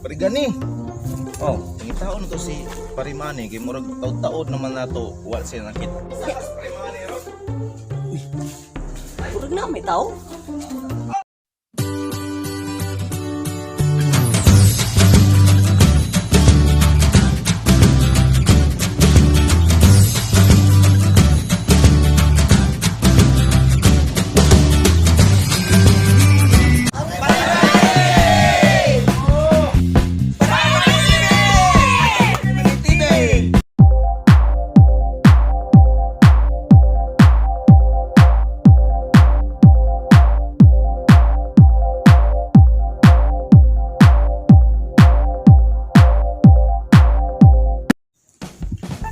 Pare gani. Oh, ngitaon to si Parimani kay murag taud-taod naman nato wa siya nakita. Murag na may tao.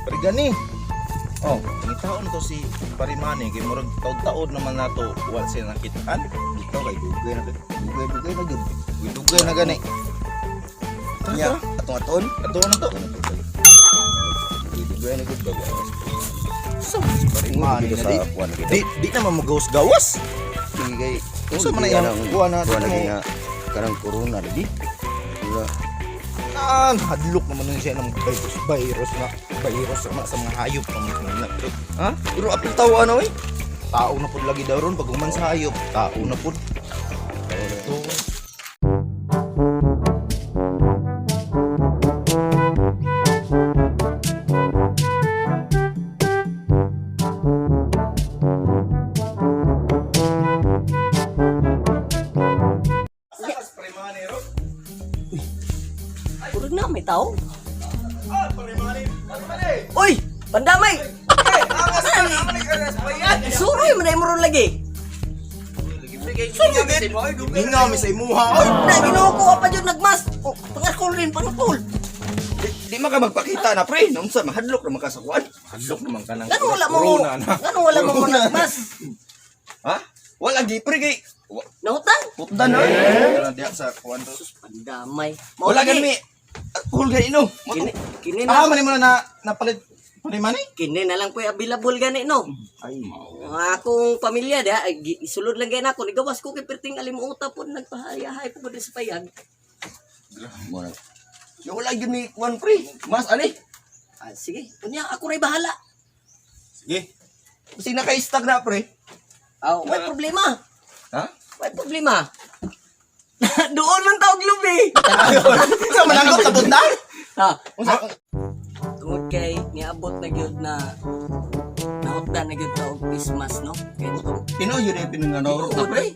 Pare gani. Oh, ngitaon to si Parimani kay murag taud-taod naman nato wa siya nakitaan. Ikaw kay dugay na dugay dugay na gyud. Dugay na gani. Tara, Nya tara. atong aton. Ato na to. Dugay dugay na gyud bago. So, si Parimani na sa di. kuan kita. Di naman mo gawas-gawas. Sige kay Unsa man na iyang kuan na, kuan di lagi mo- nga kanang corona lagi. Wala. Ah, hadlok naman nun siya ng virus, virus na, virus naman sa mga hayop naman na. Pero, Ha? Pero apil tawo ano eh? tao na pud lagi daw ron pag human sa hayop, tao na pud. Ito. Murag na may tao. Uy, pandamay. Suroy man ay mo ron lagi. Mingaw mi sa imuha. Oy, na Ginoo ko pa jud nagmas. Oh, pangakol rin, pangakol. Di man ka magpakita na pre. Naunsa mahadlok ra man ka sa kuan. Hadlok naman ka ng Ngano wala mo? corona na. Ngano wala mo nagmas? Ha? Wala gi pre kay Nahutan? putdan na. Wala diha sa kuan to. Pandamay. Mao Wala lagi. gani mi alcohol gani no. Kini kini Ah, na man mo na na napalit Parimani? kini na lang po'y available gani no. Ay, mao. Ang akong pamilya diha ay, isulod lang gani ako nigawas ko kay perting alimuota po nagpahayahay po ko diri sa payag. Mo na. Yo wala gyud mi kuan pre. Mas ani. Ah, sige, unya ako ray bahala. Sige. Kasi naka-stack na pre. Ah, way problema. Ha? Way problema. Doon man tawag lubi. Sa mananggot sa bunda? Ha. Tungod kay niabot na gyud na nahutda na gyud ta og Christmas no. Kay mo Tinuod yun yung pinanganoro na pre.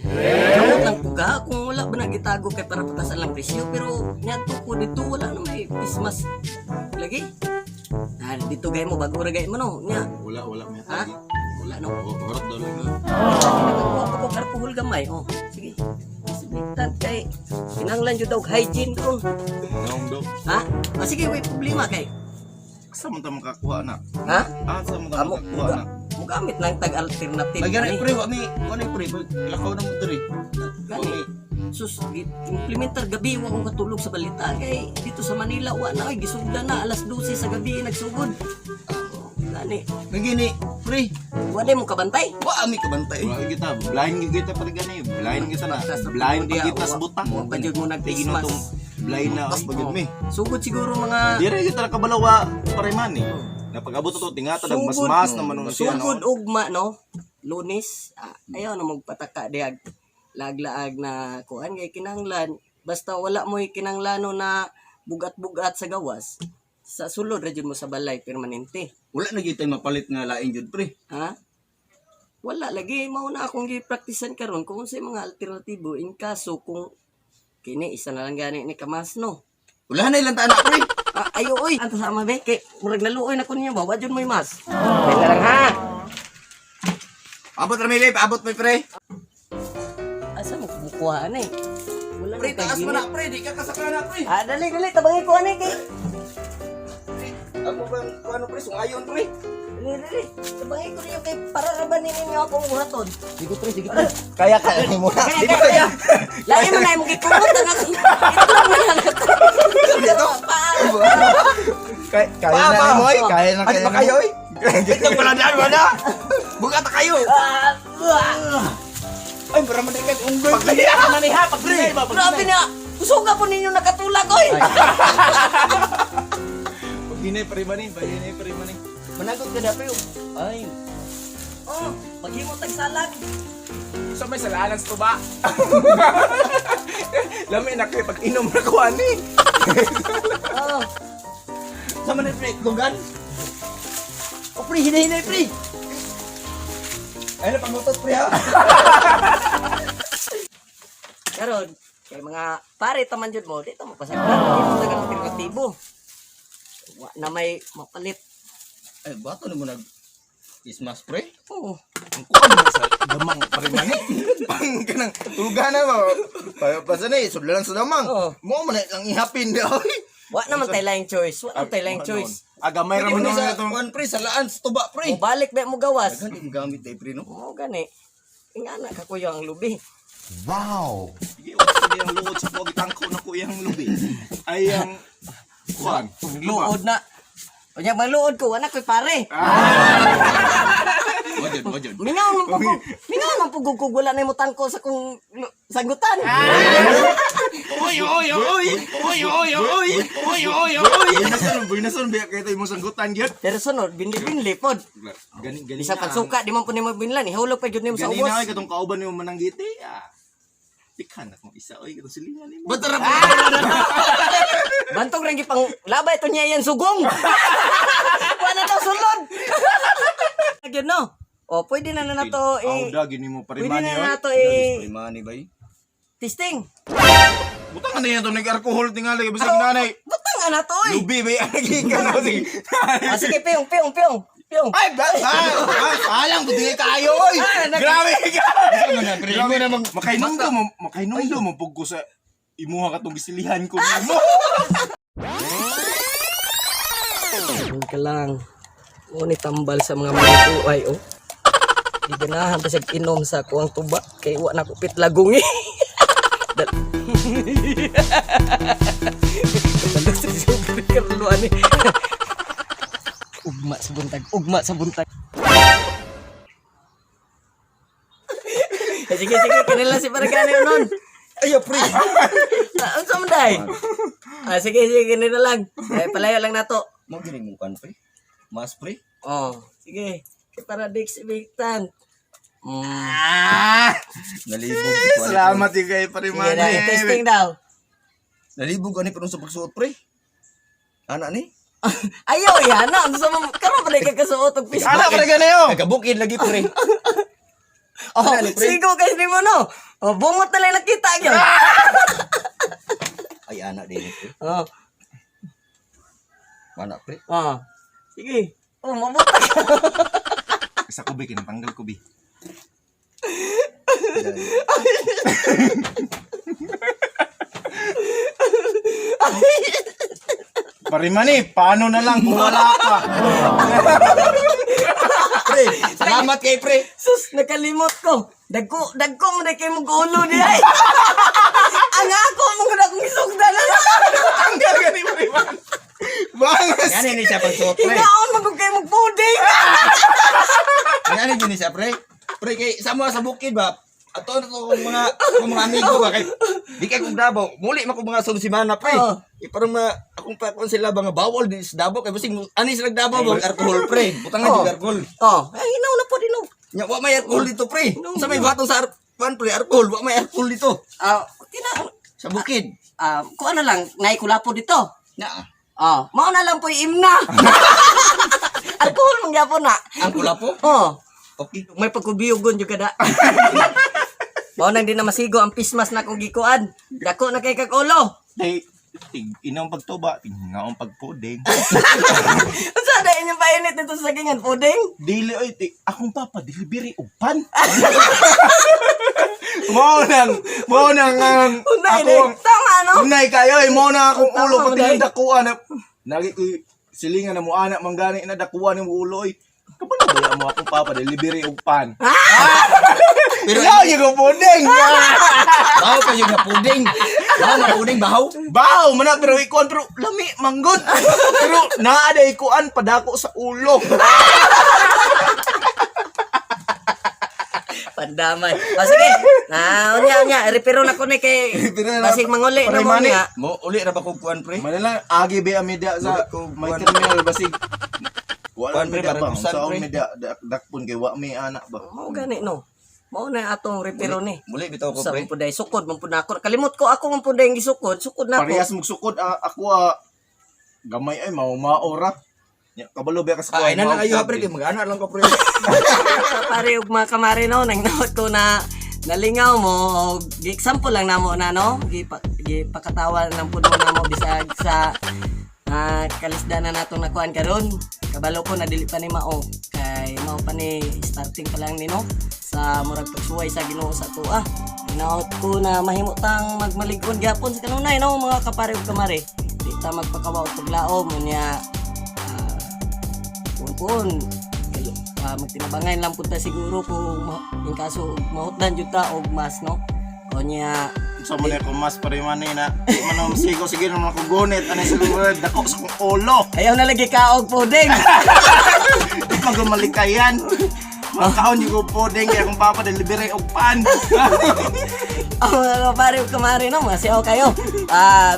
Kamot lang po ka kung wala ba nagitago kay para patasan lang presyo pero niadto ko dito wala na may Christmas lagi. Ah, dito gay mo bago ra gay mo no. Nya. Wala, wala may Ha? Wala no. Horot daw lang. Nakakuha pa ko alcohol gamay. Oh, sige. Disinfectant kay kinahanglan jud og hygiene ron. Naong daw. Ha? Ah, sige, way problema kay. Asa man ta makakuha na? Ha? Asa man ta Amo, makakuha na? mugamit lang tag alternative. Lagi ani. pre, wa mi, wa ni pre, lakaw na mo diri. Wa Gani. mi. Sus, implementer gabi wa akong katulog sa balita kay dito sa Manila wa na ay gisugda na alas 12 sa gabi nagsugod. Gani, Nagini, pre, wa day mo kabantay. wa mi kabantay. Wala kita, blind gyud kita pare gani, blind kita na. Blind pa kita sa butang. Wa pa jud mo nag-Christmas. Tigin blind na oy pagid mi. Sugod siguro mga Dire kita kabalawa pare man eh. Napag-abot to tingata nag mas-mas naman nun siya sugod no. ugma no. Lunes, ah, ayaw na magpataka diag laglaag na kuan kay kinahanglan basta wala mo'y kinanglano na bugat-bugat sa gawas sa sulod ra jud mo sa balay permanente. Wala na gyud tay mapalit nga lain jud pre. Ha? Wala lagi mao na akong gipraktisan karon kung unsay mga alternatibo in kaso kung kini isa na lang gani ni Kamas no. Wala na ilang taana pre. Ah, ayo oy, anto sa ama be kay murag naluoy na ko niya ba wa jud mo'y mas. Kay lang ha. Abot ra mi babe, abot mi pre. Asa mo kumukuha ani? Wala Pre, na taas kay mo na pre, di ka kasaka na pre. Ah, dali dali tabangi ko ani kay. Ako ba ano pre, sungayon pre. Dali dali. Tabangi ko niyo kay para ra ba ninyo akong buhaton. Sige pre, sige pre. Kaya kaya ni mo na. Kaya kaya. kaya. Lain mo na imong gikumot ang ako. Ito mo na ako. Dito. Kaya kaya na Pa, pa. mo oy, kaya na Ano kaya. ba kayo oy? Ito pala daan wala. Bugat kayo. Ah, ah. Ay, para man kay unggoy. Paglahi Grabe na. Kusuga po ninyo nakatulak oy. Paghinay Parimani, paghinay Parimani. Managot ka na pre. Ay, Oh, maghimo tag salag. Sa may salanan sa tuba. Lami na kay pag inom na ko ani. Oh, sa man ni pre, tulugan. O pre, hinay-hinay pre. Ay na pangutos pre ha. karon kay mga pare taman jud mo dito mo pasagdan. Dito sa kanang alternatibo. Wa na may mapalit. Ay, bato na mo nag Christmas pre. Oh, Ang kuan mo sa damang Parimani. Pang kanang tulugan na ba. Pa sa ni sudlan sa damang. Oo. Mo man na lang ihapin di oy. wa naman tay laing choice. Wa naman tay laing choice. Agamay ra Pwede man mo na sa itong kuan pre, sa laan sa tuba pre. Mo balik ba mo gawas? Daghan di mo gamit day pre no. Mo gani. Ingana ka kuya ang lubi. Sige, sige ang luod sa kuwag tangko na ko iyang lubi. Ay ang kuan. Luod na. Unya maluod ko, wala ko'y pare. Mo jud. Mingaw man po ko. Mingaw man po ko wala na mo tangko sa kong sagutan. Oy oy oy. Oy oy oy. Oy oy oy. Buinason, buinason biya kay tayo mo sanggutan gyud. Pero sunod, binli-binli pod. Gani gani. Bisa pagsuka, di man po nimo binlan. Ihulog pa jud nimo sa Gani ubos. na oy katong kauban nimo mananggiti. Ah. Pikhan akong isa oy katong silingan nimo. Bato ra pre. Bantog rin gipang labay to niya yan sugong. Wala na daw sulod. Gyud no. O pwede na na nato i Awda gini mo pwede parimani na oy. na nato i Pre money bay. testing. Butang na yan to nag-alcohol tingali bisag nanay. Butang na to oy. Lubi ba yan ka na sige. Ah, sige, piyong piyong piyong. Piyong. Ay, ba, ah, alang buti kayo oy. Grabe ka. Pre, mo namang Makainumdum mo, makainumdum mo pug ko sa imuha katong gisilihan ko nimo. Yun ka lang. O ni tambal sa mga mga oh. Di ganahan pa siya inom sa kuang tuba kay wa na kupit lagungi. Dal sa sobre Carlo ani. Ugma sa buntag, ugma sa buntag. Eh, sige, sige, kanila si Paragani nun. Ay pre. Ah, unsa man day? Ah, sige, sige, kanila lang. Eh, palayo lang nato. Mo gini mo kan pre. Mas pre. Oh, sige. Para Dix Victan. Ah! Nalibog ko ani. Salamat yung kay Sige Parimani. na, testing daw. Nalibog ani pero sa pagsuot pre. Ana ni. Ayaw yan na. Ano sa mga karon pa ka kasuot og piso. Ana pa ganayo. Nagabukid lagi pre. Oh, sigo guys nimo no. Oh, bungot na lang nakita gyud. Ay ana din pre. Oh, Mana pre. oh. Sige. Oh, mabuta ka. Isa ko bi kinatanggal ko bi. Parimani, paano na lang kung wala ka? Pre, salamat kay pre. Sus, nakalimot ko. Dagko, dagko mo na kay mong ulo di ay. Ang ako mo na akong isugdan na. Tanggal gani Parimani. Bangas. Yan ni siya pagsuot pre. Hinaon mo kung kay mong puding. Yan ni siya pre. Pre kay sa mga sa bukid ba. Ato na to akong mga amigo ba kay di kay kong Davao. Muli man kong mga sunod semana pre. Oo. Eh, parang mga akong pa sila ba nga bawal di sa Davao kay basig ani sila Davao ba alcohol pre. Butang nga Oo. jud alcohol. Oh, ay hinaon na po din oh. Nya wa may alcohol dito pre. Sa may batong sa pan pre alcohol, wa may alcohol dito Ah, kina sa bukid. ah, kuha na lang, nay kulapo dito. Na Oh, mao na lang po imna. Alcohol mong gyapon na. ang kulapo. Oh, Okay. may pagkubiyugon jud kada. Mao nang di na masigo ang pismas na kong gikuan. Dako na kay kag ulo. Day, tig inang pagtuba, tig ngaong pagpuding. Unsa na inyong painit dito sa sagingan puding? Dili oy, ti, akong papa delivery og pan. Mo nang ang Unay akong na. Tama no? Unay kayo eh, mo na akong Tama, ulo pati unay. yung dakuan na. Nagi ko silingan na mo anak manggani na dakuan ni mo ulo oy. Kapag na mo akong papa delivery og pan. Pero Pero yung ko puding. bahaw pa yung puding. Bahaw nga puding bahaw. Baw man na pero ikuan pero lami manggod. Pero naa day ikuan padako sa ulo. Pandamay. O sige. Na unya unya repero na ko ni kay basig manguli na Pare mo Manny, niya. mo uli ra ba kog kuan, pre? Manila agi be ang media sa Wala ko may kuwan. terminal basig. Wala Kuwan, pre, media ba? barakusan, Sa pre. media dakpon kay wa may anak ba. Mao gani no. Mao na atong repero ni. Muli bitaw ko, Sa pre. man pud day sukod man pud na ako. Kalimot ko ako man pud day gisukod, sukod na ako. Parehas magsukod ako gamay ay mao ra. Nya kabalo ba ka sa Ah, ay na lang mao- ayo ha, pre, kay mag-ana lang ko, pre. Pare ug mga kamare no, nang naot ko na nalingaw mo og gi-example lang namo na no, gipakatawa lang pud mo namo bisag sa kalisda na natong nakuan karon. Kabalo ko na dili pa ni mao kay mao pa ni starting pa lang ni no sa murag pagsuway sa Ginoo sa tua. Hinaot ko na mahimo tang magmalig-on gyapon sa kanunay no, mga kapare ug kamare. Di ta magpakawa og paglaom unya kun magtinabangay lang punta siguro kung in kaso mahutdan jud ta og mas no o niya. Sa mo na ko mas pare man na. Di man ako masigo sige naman ako gunit ani sa lugar dako sa kong ulo. Ayaw na lagi ka og puding. Di man gumalikayan. Makaon yung ko puding kaya akong papa delivery og pan. Ang mga kapare ug kamare no, masiyaw kayo.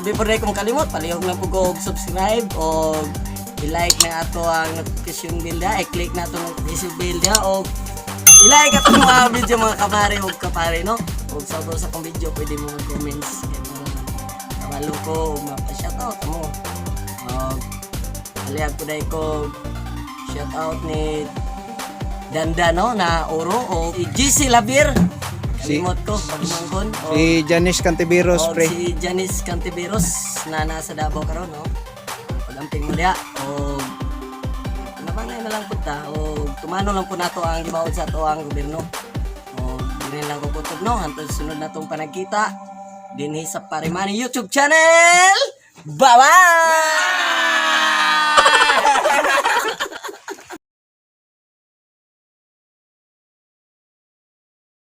Before na ko kalimot, palihog lang po ko og subscribe o i-like na ato ang notification bell da, i-click na ato notification bell da o i-like atong mga video, mga kapare ug kapare no. Ug sa sa akong video pwede mo mag-comments kay para kabalo ko ug mapa-shoutout mo. Og palihog po dahil ko shoutout ni Danda no na Oro o GC Labir. Kalimot ko pagmangkon. O, Si Janice Cantiveros, o pre. si Janice Cantiveros na nasa Davao karon no. Pagamping mo diha o nabangay na lang punta o tumano lang po nato ang gibaod sa ato ang gobyerno. O dinhi lang ko kutob no hantod sunod natong panagkita dinhi sa Parimani YouTube channel. Bye-bye!